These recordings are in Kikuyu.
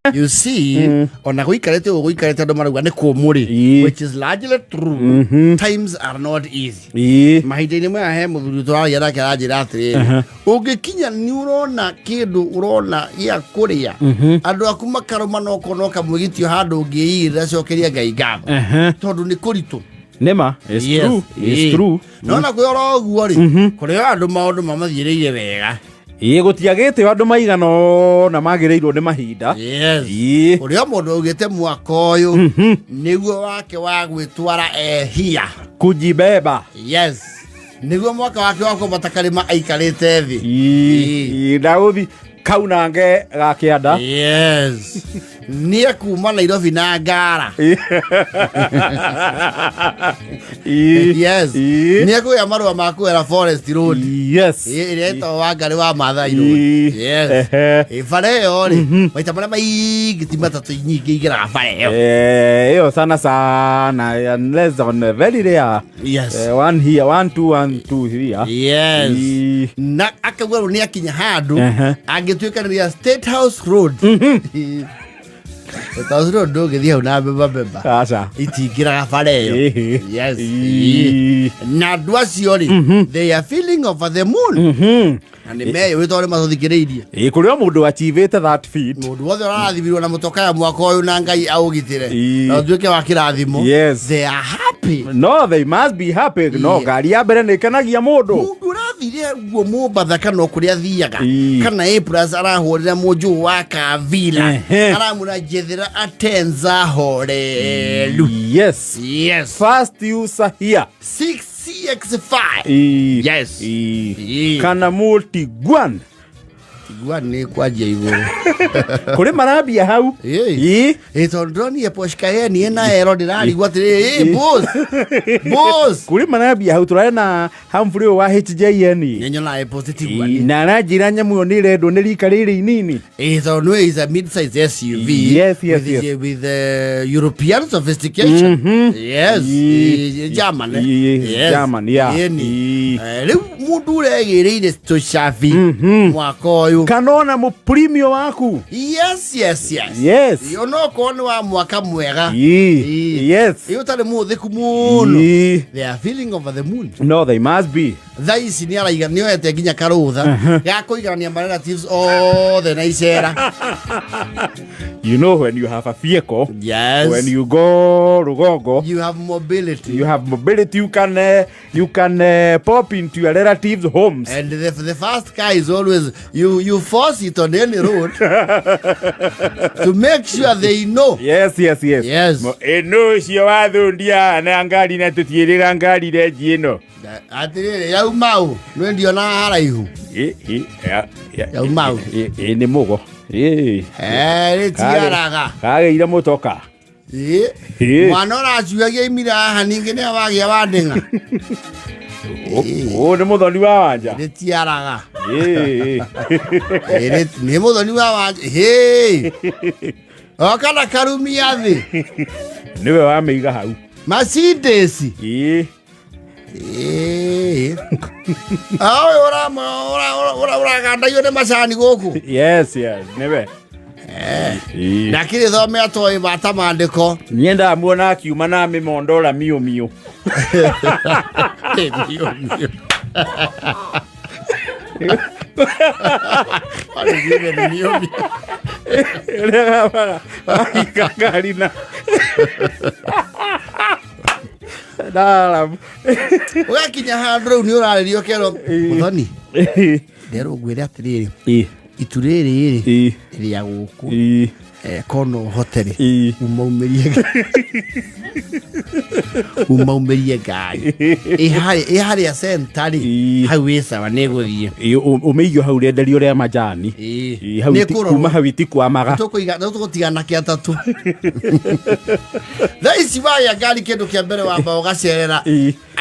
You see, ona gũikarĩte ũguo gũikarĩte andũ marauga nĩ kũmũ rĩ, which is largely true, times are not easy. Mahinda-inĩ maya he mũthuri tũraria nake aranjĩra atĩrĩrĩ, ũngĩkinya nĩ ũrona kĩndũ ũrona gĩa kũrĩa, andũ aku makarũma no kono kamwĩgitio handũ ũngĩigĩrĩra, cokeria Ngai ngatho, tondũ nĩ kũritũ. Nĩma, it's true, it's true. No na kwĩ oro ũguo rĩ, kũrĩ o andũ maũndũ mamathiĩrĩire wega. Ĩĩ, gũtiagĩte o andũ maigana ũna magĩrĩirwo nĩ mahinda. Kũrĩ o mũndũ augĩte mwaka ũyũ nĩguo wake wa gwĩtwara ehia. Kujibeba. Yes, nĩguo mwaka wake wa kwambata karĩma aikarĩte thĩ. Ĩĩ, ndagũthi kaunange ga kĩanda. Yes, nĩ ekuma Nairobi na ngara. Yes, nĩ ekũgĩa marũa ma kũgera Forest Road. Ĩrĩa ĩtagwo Wangarĩ wa Maathai Road. Yes. Ĩ, bara ĩyo rĩ, maita marĩa maingĩ ti matatũ nyingĩ igeraga bara ĩyo. Eh, ĩyo sana sana, unless on a very rare. Eh, one here, one two, one two here. Na akauga rĩu nĩ akinya handũ angĩtuĩkanĩria State House Road. State House Road ndũngĩthiĩ hau na mbemba mbemba. Aca. Itingĩraga bara ĩyo. Na andũ acio rĩ, they are feeling over the moon, na nĩ meyũĩ tondũ nĩ matũthikĩrĩirie. Ĩĩ, kũrĩ o mũndũ achievĩte that feat. Mũndũ wothe ũrarathimirwo na mũtokaya mwaka ũyũ na Ngai aũgitĩre na ũtuĩke wa kĩrathimo. They are happy. No, they must be happy. No ngari ya mbere nĩ ĩkenagia mũndũ. Mũndũ ũrathire guo Mombatha kana o kũrĩa athiaga, kana A Plus arahũrĩra mũnjũ wa Kavila, aramwĩra njethera atenza horeru. First user here. 6 CX5. Kana multiguan. Tiguan nĩ kwanjia igũrũ. Kũrĩ marambia hau. Ĩ, tondũ ndĩronire Porsche Cayenne ĩna ero, ndĩrarigwo atĩrĩrĩ, ĩ, boss boss. Kũrĩ marambia hau, tũrarĩ na Humphrey ũyũ wa HJN. Nĩnyonaga ĩ post Tiguan. Na aranjĩra nyamũ ĩyo nĩ ĩrendwo nĩ rika rĩrĩ inini. Ĩ, tondũ nĩ is a mid size SUV with, with European sophistication. Yes. Ĩ, German, eh? German, yeah. Ĩni. Eh, rĩu mũndũ ũregĩrĩire tũcabi mwaka ũyũ kana ona mũprimio waku. Yes. Onokorwo nĩ wa mwaka mwega. Ĩ, ũtarĩ mũthĩku mũno. They are feeling over the moon. No, they must be. Thaa ici nĩ araiga nĩ oete nginya karũtha ga kũiganania ma relatives othe na icera. You know, when you have a vehicle, when you go rũgongo, you have mobility. You have mobility. You can pop into your relatives' homes. And the first car is always you force it on any road to make sure they know. Yes. Ĩno ũcio wathundia na ngari na tũtiĩrĩga ngari renji ĩno. Atĩrĩrĩ, yauma ũ nĩ ndionaga haraihu. Ĩ, Yauma ũ? Ĩ, nĩ mũgo. Ĩ. Eh, rĩtiaraga. Kagĩire mũtoka. Ĩ. Mwana ũracuagia imira haha ningĩ nĩ wagĩa wa ndĩng'a. Ũũ nĩ mũthoni wa wanja. Rĩtiaraga. Ĩ, nĩ mũthoni wa wanja hĩ oka na karumia thĩ. Nĩwe wamĩiga hau. Mercedes. Ĩ. Ah, ũyũ ũragandagio nĩ macani gũkũ. Yes, nĩwe. Ndakĩrĩ thome atoĩ bata mandĩko. Niĩ ndamuona akiuma na mĩmondora miũ miũ. Ĩ, miũ, miũ. What is even miũ, miũ? Ũrĩa gabaga ahika ngari na ndaramu. Ũgakinya handũ rĩu nĩ ũrarĩrio ũkerwo, mũthoni, nderwo ngwĩre atĩrĩrĩ, itu rĩrĩ rĩ rĩa gũkũ. Eh, kono ũhote rĩ, umaumĩrie ngari ĩ harĩa center rĩ. Hau ĩ sawa, nĩ gũthiĩ. Ũmĩigio hau rĩenderio rĩa majani. Ĩ, hau Nĩ kũrorwo. Kuma hau itikwamaga. Tũgũtigana kĩa tatũ. Thaa ici wagĩa ngari, kĩndũ kĩa mbere wamba ũgacerera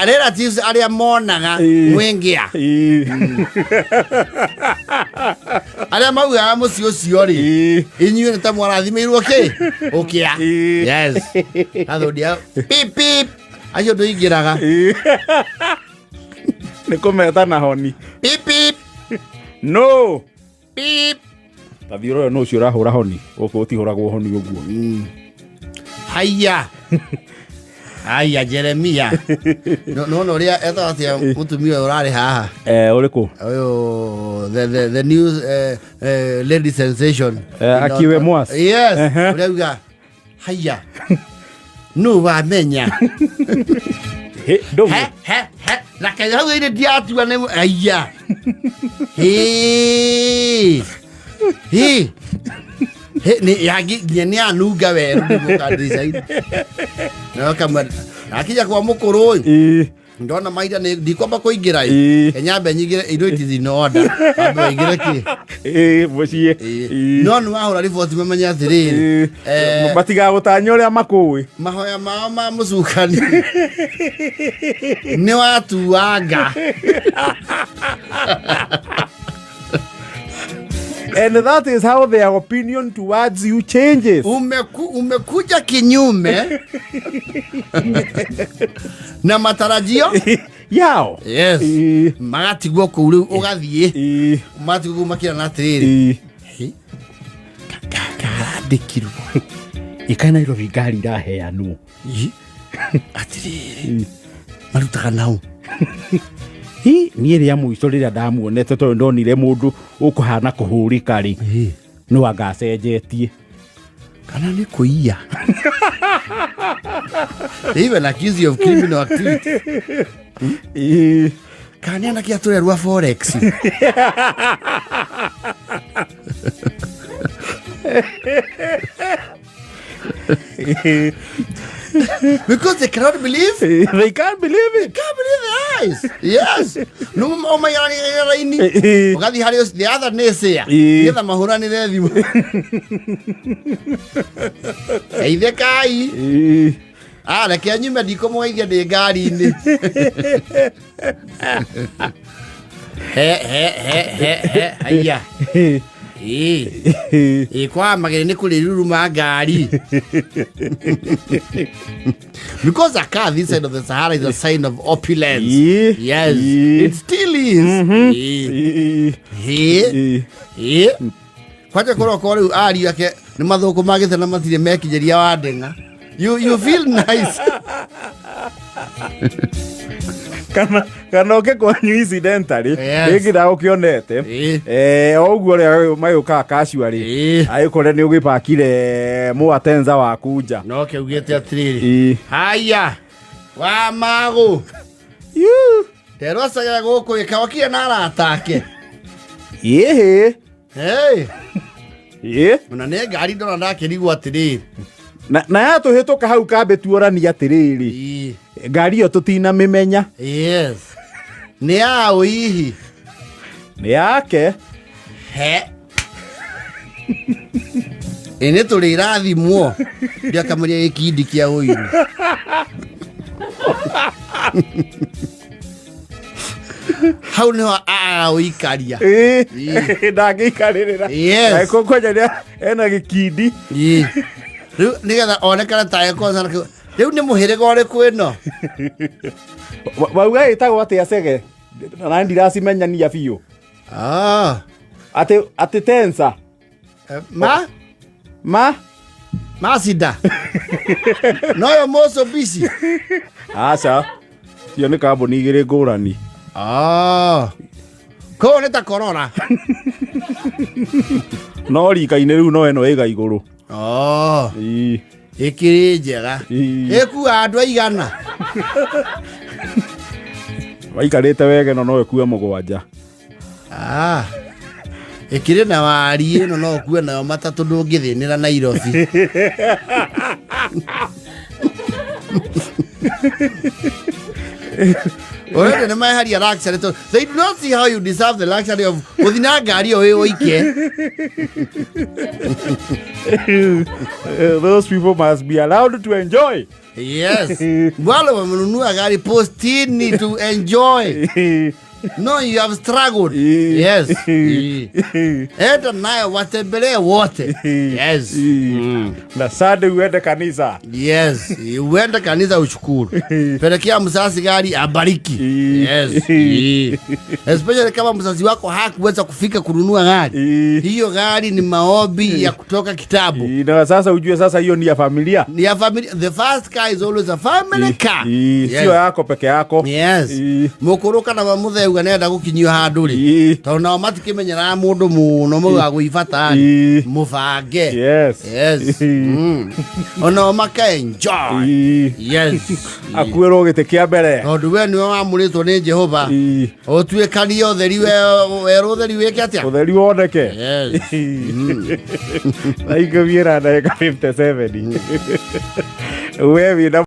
relatives arĩa monaga mwĩngĩa, arĩa maugaga mũciĩ ũcio rĩ, inyuĩ nĩ ta mwarathimĩirwo kĩ ũkĩa. Yes, athondia pip pip acio ndũingĩraga. Nĩ kũmeta na honi. Pip pip. No. Pip. Tathiĩ ũrore nũ ũcio ũrahũra honi. Gũkũ gũtihũragwo honi ũguo. Haiya, haiya, Jeremia, nona ũrĩa etagwo atĩa mũtumia ũyũ ũrarĩ haha? Ũrĩkũ? Ũyũ the new lady sensation. Akiwe Mwas. Yes. Ũrĩa uga haiya, nũ wamenya? Hĩ, ndũgũ. He he he, na kenya hau thĩinĩ ndiatua nĩ haiya, hĩ hĩ hĩ, nĩ yangi nginya nĩ anunga werũ nĩguo kandirica-inĩ no kamwe akinya kwa mũkũrũ ũyũ. Ndona maitha nĩ ndikwamba kũingĩra ĩ. Kenya nyingĩre indo it is in order, ambe waingĩre kĩ? Mũciĩ. No nĩ wahũra riboti mamenye atĩrĩrĩ, Matigagũtanya ũrĩa makũĩ. Mahoya mao ma mũcukani nĩ watuanga. And that is how their opinion towards you changes. Umekuja kinyume na matarajio yao. Yes. Magatigwo kũu rĩu ũgathiĩ. Matigwo kũu makĩrana atĩrĩrĩ, karandĩkirwo. Ĩka Nairobi ngari iraheanwo. Ĩ, atĩrĩrĩ, marutaga nao. Hi, niĩ rĩa mũico rĩrĩa ndamuonete, tondũ ndonire mũndũ ũkũhana kũhũrĩka rĩ, no anga acenjetie. Kana nĩ kũiya? They even accuse you of criminal activity. Kana nĩ anake atũrerua forex? Because they cannot believe. They can't believe it. Can't believe their eyes. Yes, no ũmaiganĩra raini, ũgathiĩ harĩ the other naysayer, nĩgetha mahũranĩre thimũ, geithe kai. Ah, reke nyume, ndikũmũgeithia ndĩ ngari-inĩ. He he he he he, haiya. Ĩĩ ĩĩ, kwa magere nĩ kũrĩ ruruma ngari, because a car this side of the Sahara is a sign of opulence. Yes. It still is. Ĩĩ. Ĩĩ. Ĩĩ, kwanja kũroko rĩu ariũ ake nĩ mathũkũ magĩte na matirĩ mekinyĩria wa ndeng'a. You feel nice. Kana oke kwanyu incidentally, rĩngĩ ndagũkĩonete. O ũguo ũrĩa magĩũkaga casually, agĩkore nĩ ũgĩpakire mũatenza waku nja. No kĩaugĩte atĩrĩrĩ, haya wa magũ. Yu. Nderwacagĩra gũkũ ĩka wakire na arata ake. Ĩhĩ. Hey. Ona nĩ ngari ndona ndakĩrigwo atĩrĩrĩ. Na yatũhĩtũka hau kambĩ tuorania atĩrĩrĩ, ngari ĩyo tũtinamĩmenya. Yes, nĩ yaũ hihi? Nĩ yake. He, ĩ nĩ tũrĩ irathimwo ndiakamũria gĩkindi kĩa ũiru hau nĩho agũikaria. Ndangĩikarĩrĩra. Yes. Kwanja ena gĩkindi. Ĩĩ. Rĩu nĩgetha onekane ta ekwanza rĩu nĩ mũhĩrĩga ũrĩkũ ĩno? Wauga ĩtagwo atĩa cege na ndiracimenyania biũ? Ah. Atĩ tensa. Ma ma Mazda noyo Mitsubishi. Aca, cio nĩ kambuni igĩrĩ ngũrani. Ah. Koguo nĩ ta Corolla. No rika-inĩ rĩu no ĩno ĩga igũrũ. Oh. Ĩĩ. Ĩkĩrĩ njega. Ĩĩ. Ĩkua andũ aigana? Waikarĩte wega ĩno no ĩkue mũgwanja. Ah. Ĩkĩrĩ na wari ĩno no ũkue nayo matatũ, ndũngĩthĩnĩra Nairobi. Already nĩ maheria luxury to they do not see how you deserve the luxury of gũthiĩ na ngari ĩyo wĩ ũike. Those people must be allowed to enjoy. Yes, wale wamenunua gari postini to enjoy. No, you have struggled. Yes. Enda nayo watembelee wote. Yes. Na Sunday uende kanisa. Yes, uende kanisa ushukuru. Pelekea mzazi gari abariki. Yes. Especially kama mzazi wako hakuweza kufika kununua gari. Hiyo gari ni maombi ya kutoka kitabu. Na sasa ujue sasa hiyo ni ya familia. Ni ya familia. The first car is always a family car. Sio yako peke yako. Yes. Mũkũrũ kana mũtheuga nenda gũkinyio handũ rĩ, tondũ nao matikimenyeraga mũndũ mũno maugaga gwĩbata rĩ, mũbange. Yes. Yes. Onao maka enjoy. Yes. Akuĩrwo gĩtĩ kĩa mbere. Tondũ we nĩwe wamũrĩtwo nĩ Jehova. Ũtuĩkanie ũtheri werũ, ũtheri wĩke atĩa? Ũtheri woneke. Yes. Thaa 10:57 we wĩna